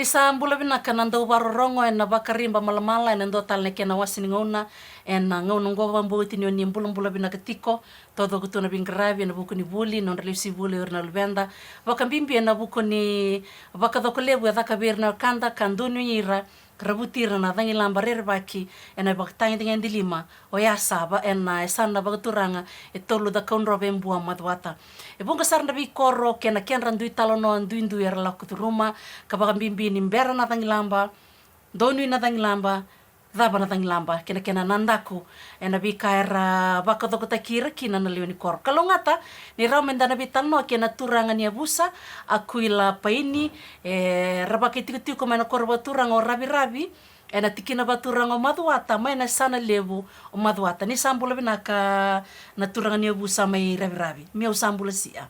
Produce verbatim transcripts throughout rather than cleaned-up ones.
Ni sa bula vinaka na dauvakarorogo ena Vakariba Malamala ena dua tale na kena wase ni gauna. Ena gauna oqo vakabauti ni o ni bulabula vinaka tiko, taucoko tu na veiqaravi ena vuku ni vuli, nodra lesu i vuli o ira na luveda, vakabibi ena vuku ni vakacoko levu e caka vei ira na wekada ka donuya ira, ka ravuti ira na cagilaba rerevaki ena ivakatagedegede lima, oya sa va ena yasana vakaturaga e tolu, Cakaudrove, Bua, Macuata. E vuqa sara na veikoro kei na kedra dui talanoa duidui era lako curuma, ka vakabibi ni bera na cagilaba, donui na cagilaba, cava na cagilaba, kei na kena nadaku ena veika era vakacokotaki ira kina na lewe ni koro. Kalougata ni rawa meda na veitalanoa kei na turaga ni yavusa, Akuila Paini, era vakaitikotiko mai na koro vakaturaga o Raviravi, ena tikina vakaturaga o Macuata, mai na yasana levu o Macuata. Ni sa bula vinaka na turaga ni yavusa mai Raviravi. Meu sa bula sia.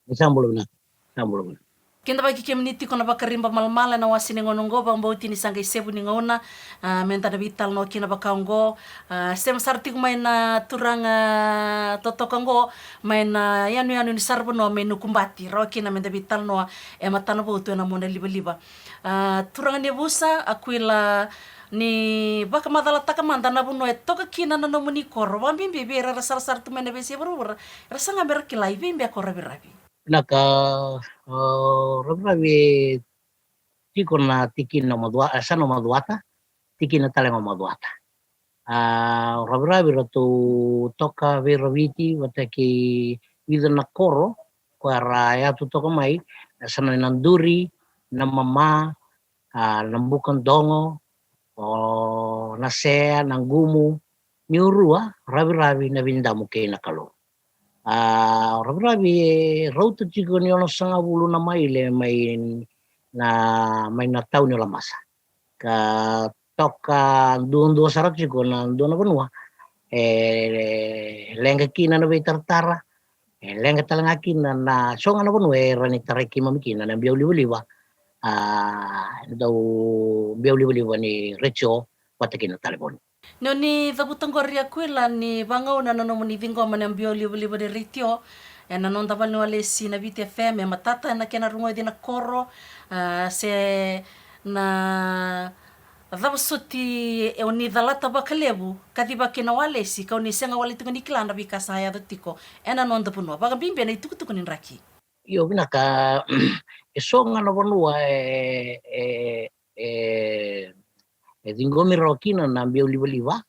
Ni sa bula vinaka. Sa bula vinaka. Kidavaki kemuni tiko na Vakariba Malamala ena wase ni gauna oqo, vakabauti ni sa qai sevu ni gauna, a, meda na veitalanoa kina vaka oqo. A, sema sara tiko mai na turaga totoka oqo mai na yanuyanu ni saravanua mai Nukubati, rawa kina meda veitalanoa e matanavotu ena monalivaliva. A, turaga ni yavusa, Akuila, ni vakamacalataka mada na vanua e toka kina na nomuni koro, vakabibi vei ira era sarasara tu mai na veiyasai vuravura, era saga mera kila i vei beka o Raviravi. Vinaka. A, Raviravi e tiko na tikina o Macuata, e, yasana o Macuata, tikina tale ga o Macuata. A, o Raviravi ratou toka vei Raviti vata kei vica na koro, koya era yatu toka mai, na yasana na Duri, na Mama, a, na Bukadogo, o Nasea, na Gumu, Niurua, Raviravi, na Vidamu kei na Kalou. A, o Raviravi e rauta tiko ni onosagavulu na maile mai na, mai na tauni o Labasa. Ka toka duadua sara tiko na dua na vanua e leqa kina na veitaratara, e leqa tale ga kina na so ga na vanua e rawa ni tarai keimami kina na biaulivaliva, a, dau biaulivaliva ni retio vata kei na talevoni. Ni o ni cavuta qori, Akuila, ni vagauna na nomuni ciqoma na biaulivaliva ni retio ena noda valeniwalesi na Viti F M, e matata ena kena rogoci na koro, a, se na cava soti e o ni calata vakalevu, kacivaki na walesi, ka o ni sega wale tiko ni kila na veika sa yaco tiko ena noda vanua, vakabibi ena itukutuku ni draki. Io, vinaka. E so ga na vanua e, e, e, e ciqomi rawa kina na biaulivaliva.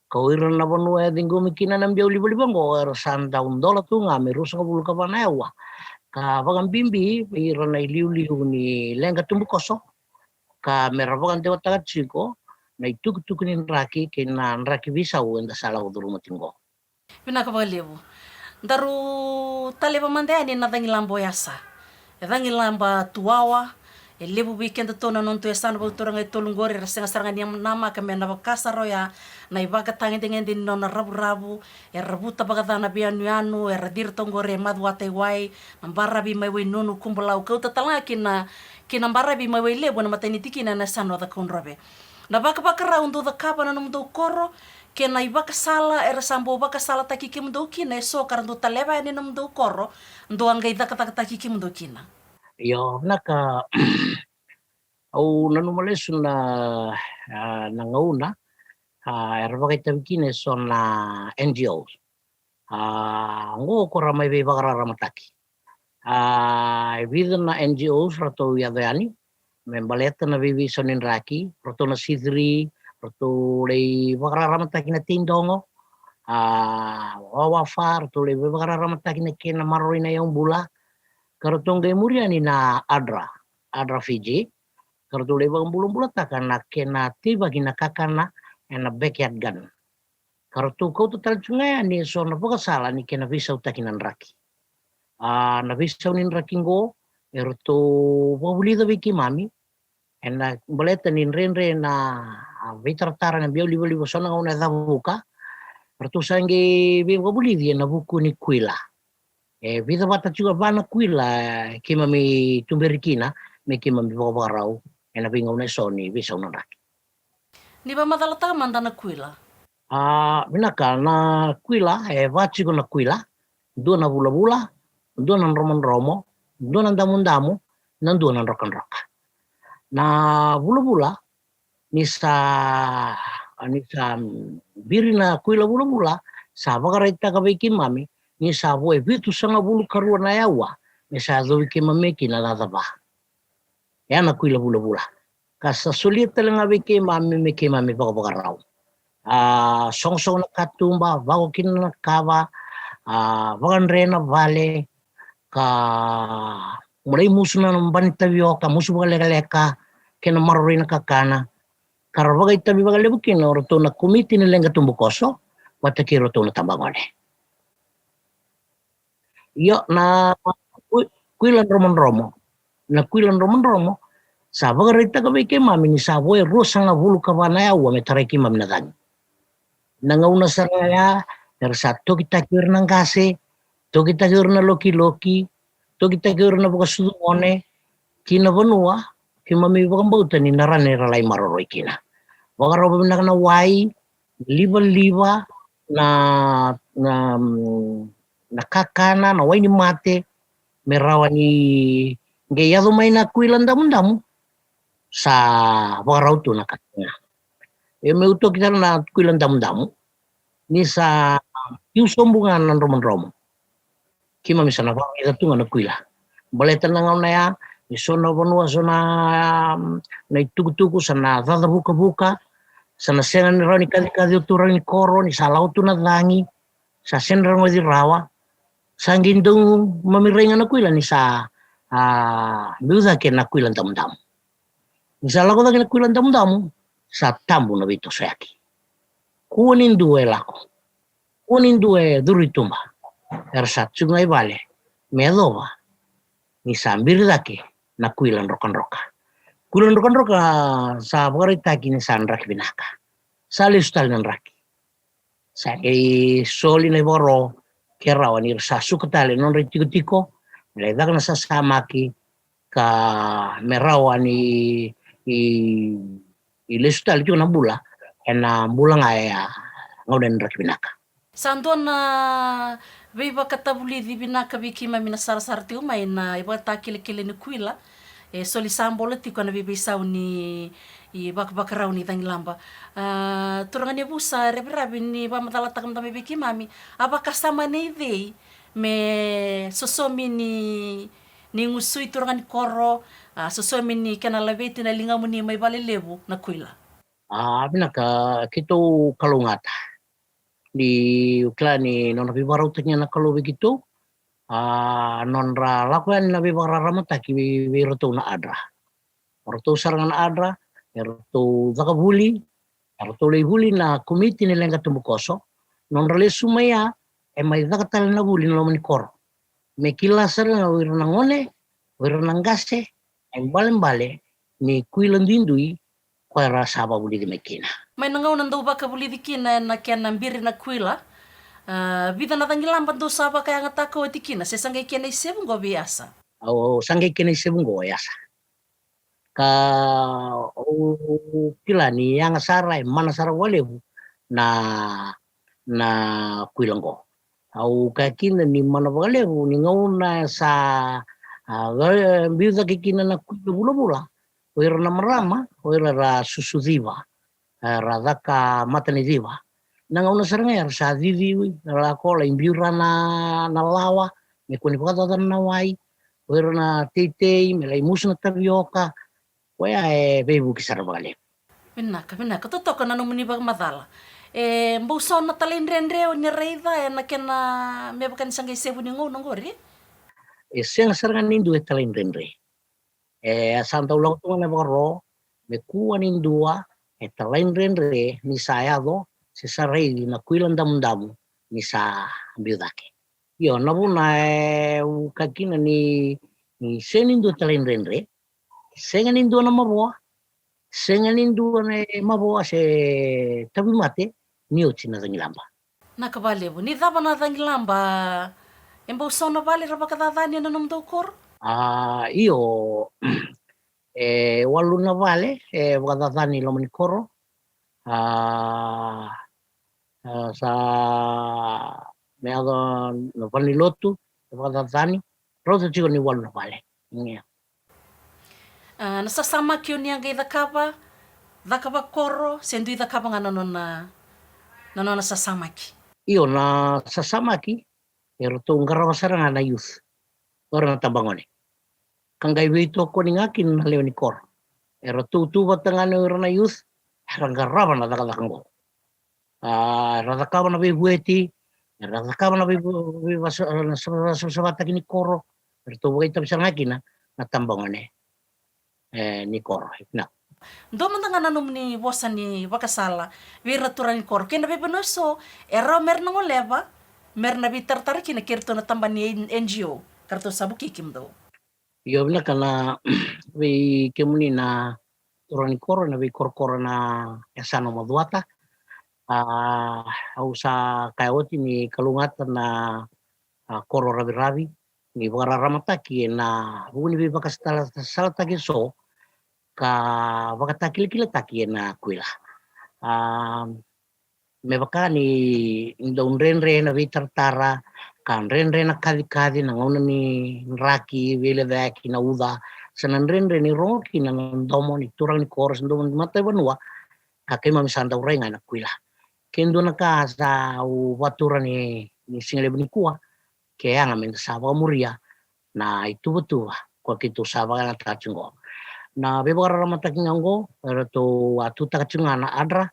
Ka o ira na vanua e ciqomi kina na biaulivaliva oqo, era sa dau dola tu ga me ruasagavulu ka va na aua. Ka vakabibi vei ira na iliuliu ni leqa tubukoso, ka me ra vakadewataka tiko na itukutuku ni draki kei na draki veisau eda sa lako curuma tiko oqo. Vinaka vakalevu. Daru taleva mada yani na cagilaba oya sa, e cagilaba tuwawa, e levu vei kedatou na nodatou yasana vakaturaga e tolu qori era sega sara ga ni namaka me na vaka sara oya na ivakatagedegede ni nona ravuravu. Era vuta vakaca na veiyanuyanu, era ciri toka qori e Macuata i wai, na baravi mai Wainunu, Kubulau, kauta tale ga ki na, ki na baravi mai Wailevu, na matanitu kina na yasana o Cakaudrove. Na vakavakarau dou cakava na nomudou koro, kei na ivakasala era sa bau vakasalataki kemudou kina e so ka ra dau taleva yani na nomudou koro, dou a qai cakacakataki kemudou kina. Io, vinaka. Au nanuma lesu na, a, na gauna, a, era vakaitavi kina e so na N G Os. A, oqo ko ra mai veivakararamataki. A, e vica na N G Os ratou yaco yani me baleta na veiveisau ni draki, ratou na C three, ratou lai vakararamataki na Teidogo, a, WWF, ratou lai vakararamataki na kena maroroi na yaubula, ka ratou qai muri yani na ADRA, ADRA Fiji, ka ratou lai vakabulabulataka na kena teivaki na kakana ena backyard garden. Ka ratou kauta tale tu ga yani e so na vakasala ni kena veisautaki na draki. A, na veisau ni draki oqo e ratou vakavulica vei keimami ena baleta ni dredre na, a, veitaratara na biaulivaliva, so na gauna e cavuka, ratou sa qai veivakavulici ena vuku ni kuila. E vica vata tiko, va na kuila keimami tuberi kina me keimami vakavakarau ena veigauna e so ni veisau na draki. Ni vakamacalataka mada na kuila. A, vinaka, na kuila e va tiko na kuila, dua na vulavula, dua na dromodromo, dua na damudamu, na dua na drokadroka. Na vulavula, ni sa ni sa biri na kuila vulavula, sa vakaraitaka vei keimami ni sa vo e vitusagavulu karua na yaua me sa yacovi keimami kina na cava. E a na kuila vulavula. Ka sa solia tale ga vei keimami me keimami vakavakarau. A sogosogo na katuba, vako kina na kava, a vakadre na vale, ka mulai musu na bani tavioka, musu vakalekaleka, kei na maroroi na kakana. Ka ra vakaitavi vakalevu kina o ratou na komiti ni leqa tubukoso vata kei ratou na tabagone. Io, na kuila dromodromo. Na kuila dromodromo sa vakaraitaka vei keimami ni sa vo e ruasagavulu kava na yaua me tarai keimami na cagi. Na gauna sara ga ya era sa tokitaki o ira na qase, tokitaki o ira na lokiloki, tokitaki o ira na vakasucu gone ki na vanua keimami vakabauta ni na rawa ni ra lai maroroi kina. Vakarau vinaka na wai, livaliva, na na na kakana, na wai ni mate, me rawa ni qai yaco mai na kuila damudamu. Sa vakarau tu na kakana. E meu toki tale na kuila damudamu ni sa iu sobu ga na dromodromo. Keimami sa na vakavica tu ga na kuila. Baleta na gauna ya ni so na vanua, so na na itukutuku sa na cacavukavuka, sa na sega ni rawa ni kacikaci o turaga ni koro ni sa lako tu na cagi, sa sega ni ragoci rawa. Sa qai dau mami rai ga na kuila ni sa a biu cake na kuila damudamu. Ni sa lako cake na kuila damudamu, sa tabu na veitosoyaki. Kua ni dua e lako, kua ni dua e curu i tuba. Era sa tiko ga i vale me yacova ni sa biri cake na kuila drokadroka. Kuila drokadroka sa vakaraitaki ni sa draki vinaka. Sa lesu tale na draki. Sa qai soli na ivakaro ke rawa ni ra sa suka tale na nodra itikotiko me lai caka na sasamaki, ka me rawa ni i, i lesu tale tiko na bula ena bula ga e a gauna ni draki vinaka. Sa dua na veivakatavulici vinaka vei keimami na sarasara tiko mai na ivakatakilakila ni kuila. E soli sa bola tiko ena veiveisau ni i vakavakarau ni cagilaba. A, turaga ni yavusa, reviravi ni vakamacalataka mada mai vei keimami a vakasama nei cei me sosomi ni ni gusui turaga ni koro, a sosomi ni kena laveti na ligamuni mai valelevu na kuila. A vinaka, keitou kalougata. Ni u kila ni nona veivakarautaki ga na Kalou vei keitou, a nodra lako yani na veivakararamataki vei, vei iratou na adra. O ratou sara ga na adra, eratou caka vuli, eratou lai vuli na komiti ni leqa tubukoso, nodra lesu mai ya, e mai caka tale na vuli na loma ni koro. Me kila sara ga o ira na gone, o ira na qase, e balebale ni kuila duidui ko era sa vakavulici mai kina. Mai na gauna dou vakavulici kina ena kena biri na kuila, a, vica na cagilaba dou sa vakayagataka oti kina, se sa qai kena isevu qo vei Asa? Au sa qai kena isevu qo e Asa. Ka au kila ni yaga sara, e mana sara vakalevu na, na kuila qo. Au kaya kina ni mana vakalevu ni gauna sa, a, biu cake kina na kuila vulavula, o ira na marama, o ira ra susu civa, e, ra caka mata ni civa. Na gauna sara ga era sa cici, ra lako lai biu ra na, na lawa me kua ni vakacacana na wai, o ira na teitei me lai musu na tavioka. Koya e veivuke sara vakalevu. Vinaka, vinaka. Totoka na nomuni vakamacala. E bau so na talaidredre o ni raica ena kena me vaka ni sa qai sevu ni gauna oqori? E sega sara ga ni dua e talaidredre. E sa dau lako tu ga na ivakaro me kua ni dua e talaidredre ni sa yaco se sa raici na kuila damudamu ni sa biu cake. Io, na vuna e, au kaya kina ni, ni sega ni dua talaidredre, sega ni dua na mavoa, sega ni dua na mavoa se tauvimate ni oti na cagilaba. Vinaka vakalevu. Ni cava na cagilaba, e bau so na vale ra vakacacani ena nomudou koro? A, io, e walu na vale e vakacacani loma ni koro. A, a, sa me yaco na valenilotu e vakacacani, rauta tiko ni walu na vale. Ia. A, na sasamaki o ni a qai cakava, cakava koro se dui cakava ga na nona, na nona sasamaki? Io, na sasamaki e ratou qarava sara ga na youth, o ira na tabagone. Ka qai veitokoni ga kina na lewe ni koro. E ratou tu vata ga na o ira na youth era qarava na cakacaka oqo. A, era cakava na veivueti, era cakava na veivasavasavataki ni koro, e ratou vakaitavi sara ga kina na tabagone e ni koro. Io, vinaka. Dua mada ga na nomuni vosa ni vakasala vei ira na turaga ni koro kei na veivanua eso e rawa me ra na goleva me ra na veitaratara kina kei ratou na tabana ni N G O ka ratou sa vukei kemudou. Io, vinaka. Na vei kemuni na turaga ni koro na veikorokoro na yasana o Macuata. A, au sa kaya oti ni kalougata na a, koro raviravi ni vakararamataki ena vuku ni veivakasalataki eso ka vakatakilakilataki ena kuila. A, me vaka ni dau dredre na veitaratara ka dredre na kacikaci na gauna ni draki, veilecayaki na uca, sa na dredre ni rogo kina na domo ni turaga ni koro se domo ni mataivanua ka keimami sa dau rai ga ena kuila. Ke dua na ka sa au vakatura ni, ni sigalevu nikua ke yaga me da sa vakamuria na ituvatuva ko keitou sa vakayagataka tiko oqo. Na veivakararamataki ga oqo eratou a tutaka tiko ga na ADRA,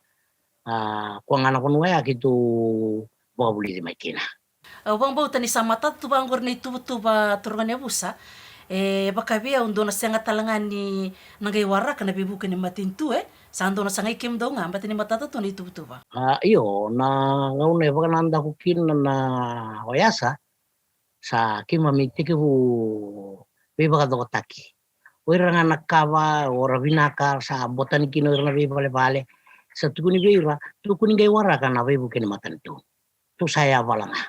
a, ko ga na vanua ya keitou vakavulici mai kina. Au vakabauta ni sa matata tu vaqori na ituvatuva, turaga ni yavusa. E vaka vei au dou na sega tale ga ni na qai waraka na veivuke ni matanitu, e sa dou na sagai kemudou ga baleta ni matata tu na ituvatuva. A, io, na gauna e vakanadaku kina na oyasa sa keimami tekivu veivakacokotaki. O ira ga na kava o ra vinaka sa botani kina o ira na veivalevale, sa tukuni vei ira, tukuni qai waraka na veivuke ni matanitu. Tou sa yavala ga.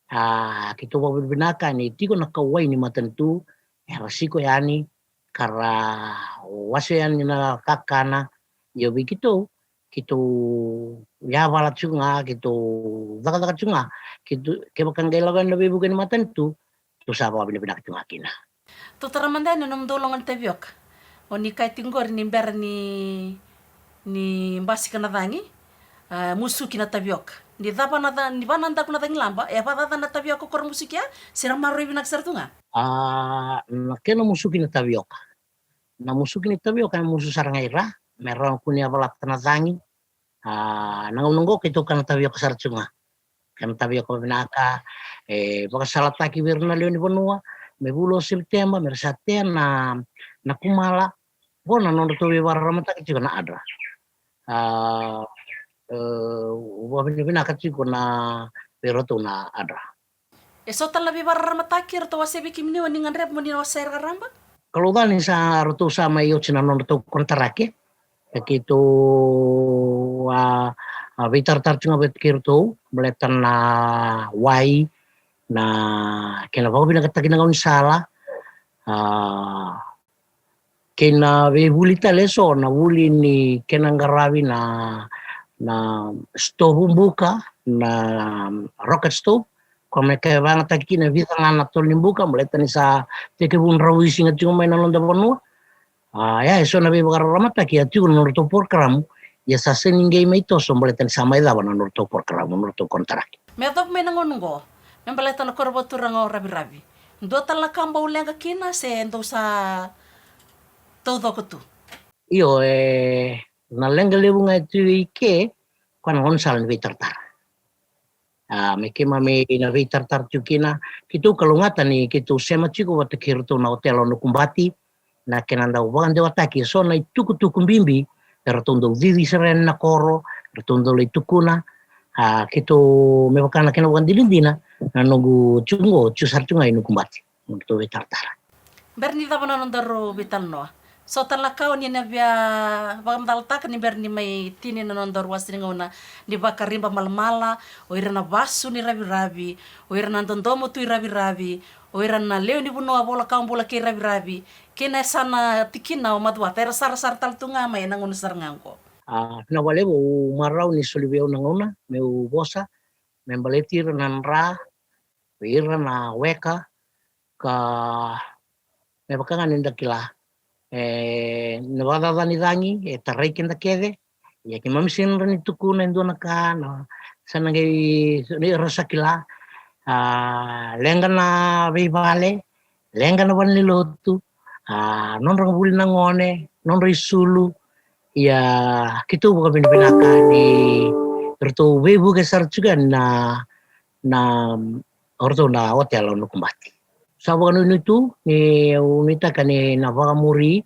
A, keitou vakavinavinaka ni tiko na kauwai ni matanitu era siko yani ka ra wasea yani na kakana. Ia vei keitou, keitou yavala tiko ga, keitou cakacaka tiko ga. Keitou, kevaka qai lako yani na veivuke ni matanitu, tou sa vakavinavinaka tiko ga kina. Tou tara mada yani na nomudou loga ni tavioka. O ni kaya tiko qori ni bera ni, ni basika na cagi, a, musuki na tavioka. Ni cava na ca, ni va na daku na cagilaba, e vakacaca na tavioka ko ra musukia se ra maroroi vinaka sara tu ga? A, na kena musuki na tavioka. Na musuki ni tavioka e musu sara ga i ra me rawa kina ni yavalata na cagi. A, na gauna oqo keitou kana tavioka sara tiko ga. Kana tavioka vinaka, e vakasalataki vei ira na lewe ni vanua me vula o Sepiteba me ra sa tea na, na kumala. Vo na nodratou veivakararamataki tiko na ADRA. A, e, vakavinavinaka tiko na vei iratou na ADRA. E so tale na veivakararamataki eratou wasea vei kemuni o ni gadreva mo ni wasea raraba? Kalou ca ni sa ratou sa mai oti na nodratou konitaraki, e keitou a, a veitaratara tiko ga vei kei iratou baleta na wai, na kena vakavinakataki na gaunisala, a, kei na veivuli tale eso na vuli ni kena qaravi na, na sitovu buka, na rocket stove, ko me kevakayagataki kina e vica ga na tolo ni buka baleta ni sa tekivu dravuisiga tiko mai na noda vanua. A, ia e so na veivakararamataki a tiko na nodratou porokaramu, ia sa sega ni qai mai toso baleta ni sa mai cava na nodratou porokaramu, nodratou konitaraki. Me yacova mai na gauna oqo me baleta na koro vakaturaga o Raviravi, dua tale na ka bau leqa kina se dou sa taucoko tu? Io, e, na leqa levu ga e tu i ke ko na gaunisala ni veitaratara. A, me keimami na veitaratara tiko kina, keitou kalougata ni keitou sema tiko vata kei iratou na otela o Nukubati, na kena dau vakadewataki e so na itukutuku bibi eratou dau cici sara yani na koro, eratou dau lai tukuna. A, keitou me vaka na kena vakadinadina na noqu tiko oqo, tiko sara tiko ga i Nukubati, nodratou veitaratara. Bera ni cava na nodaru veitalanoa, so tale na ka o ni na via vakamacalataka ni bera ni mai tini na nodaru wase ni gauna ni vakariba malamala, o ira na vasu ni Raviravi, o ira na dodomo tu i Raviravi, o ira na lewe ni vanua, vola kawa bula kei Raviravi, kei na yasana tikina o Macuata, era sarasara tale tu ga mai ena gauna sara ga oqo. A, vinaka vakalevu, au marau ni soli vei au na gauna meu vosa me baleti ira na dra, vei ira na weka, ka me vaka ga ni da kila, E, na vakacaca ni cagi e tarai keda kece. Ia keimami sega ni tukuna e dua na ka, na sa na qai ni ra sa kila. A, leqa na veivale, leqa na valenilotu, a, nodra vuli na gone, nodra isulu. Ia keitou vakavinavinaka ni ratou veivuke sara tiko yani na, na o ratou na otela o Nukubati. Sa vakanuinui tu ni au nuitaka ni na vakamuri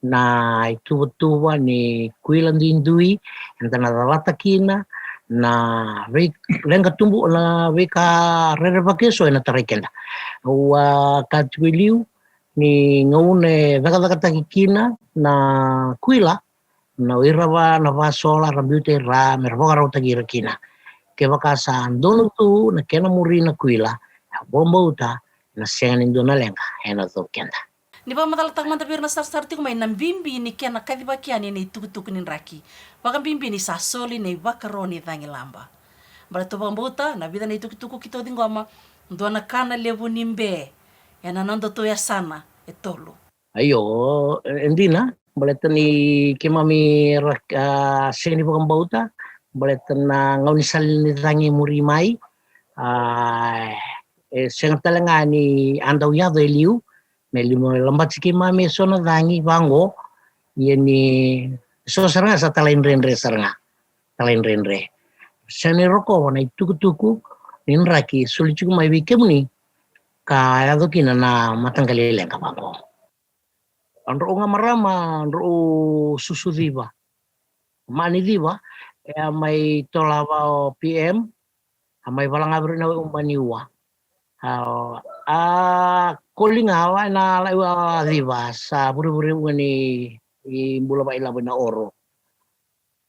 na ituvatuva ni kuila duidui, eda na calata kina na vei, leqa tubu, na veika rerevaki eso ena tarai keda. Au a kaya tiko e liu ni gauna e cakacakataki kina na kuila, na irava na vasola ra biuta i ra me ra vakarautaki ira kina. Kevaka sa donu tu na kena muri na kuila, au vakabauta na sega ni dua na leqa ena cau keda. Ni vakamacalataka mada vei ira na sarasara tiko mai na bibi ni kena kacivaki yani na itukutuku ni draki, vakabibi ni sa soli na ivakaro ni cagilaba. Baleta tou vakabauta na vica na itukutuku keitou ciqoma, dua na ka na levu ni be ena nodatou yasana e tolu. Io, e, e dina, baleta ni keimami ra, a, sega ni vakabauta, baleta na gaunisala ni cagi e muri mai, a, e sega tale ga ni a dau yaco e liu, me liu me labati keimami eso na cagi vaqo, ia ni so sara ga sa talaidredre sara ga, talaidredre. Sega ni rokova na itukutuku ni draki soli tiko mai vei kemuni, ka yaco kina na mataqali leqa vaqo. A drau ga marama, drau susu civa. Mani civa, e a mai tolava o P M, a mai valaga vei ira na weumani ua. A, a koli ga wa na lai ua civa, sa vurevure ua ni i bula vailavo ina oro.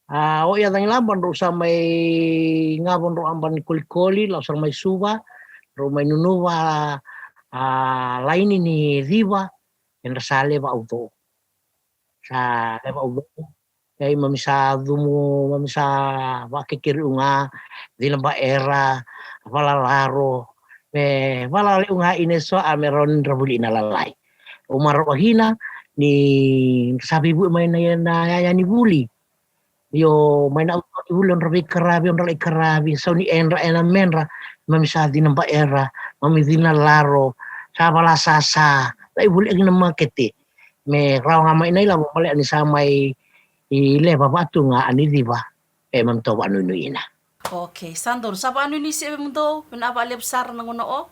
A, o ia cagilaba drau sa mai gavo drau aba ni kolikoli, lau sara mai Suva, drau mai nunuva, a, laini ni civa, edra sa leva au cou. Sa leva au cou. Ia mami sa cumu, mami sa vakekeri u ga, cina baera, valalaro, me valale u ga ina eso a me rawa ni dra vuli ina lalai. Au marau kina ni sa veivuke mai na, na yaya ni vuli. Io, mai na auto ni vuli, odra veikaravi, odra lai karavi, sau ni edra ena medra, mami sa cina baera, mami cina laro, sa vala sasa, lai vuli aki na makete. Me rawa ga mai na ilavo, balea ni sa mai i leva vatu ga a ni civa, e mami tou vakanuinui ina. Okay, sa donu, sa vakanuinui se vei mudou, vinaka vakalevu sara na gauna o.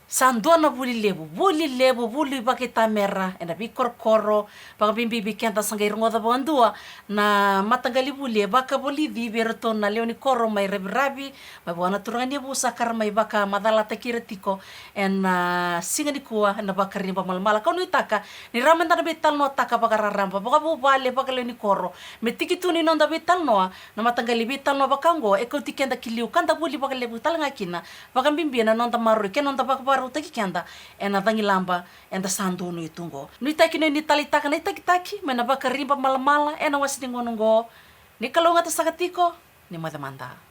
Sa dua na vuli levu, vuli levu, vuli vakaitamera ena veikorokoro, vakabibi vei keda sa qai rogoca vakadua na mataqali vuli e vakavulici vei iratou na lewe ni koro mai Raviravi, mai vua na turaga ni yavusa ka ra mai vakamacalataki ira tiko ena siga nikua ena vakariba malamala. Kau nuitaka ni rawa meda na veitalanoataka vakararaba, vakavuvale, vakalewe ni koro, me tiki tu ni noda veitalanoa na mataqali veitalanoa vaka oqo, e kauti keda ki liu ka da vuli vakalevu tale ga kina, vakabibi ena noda maroroi kei na noda vakavakarautaki keda ena cagilaba eda sa donui tu oqo. Nuitaki ni o ni taleitaka na itakitaki mai na vakariba malamala ena wase ni gauna oqo. Ni kalougata saka tiko, ni moce mada.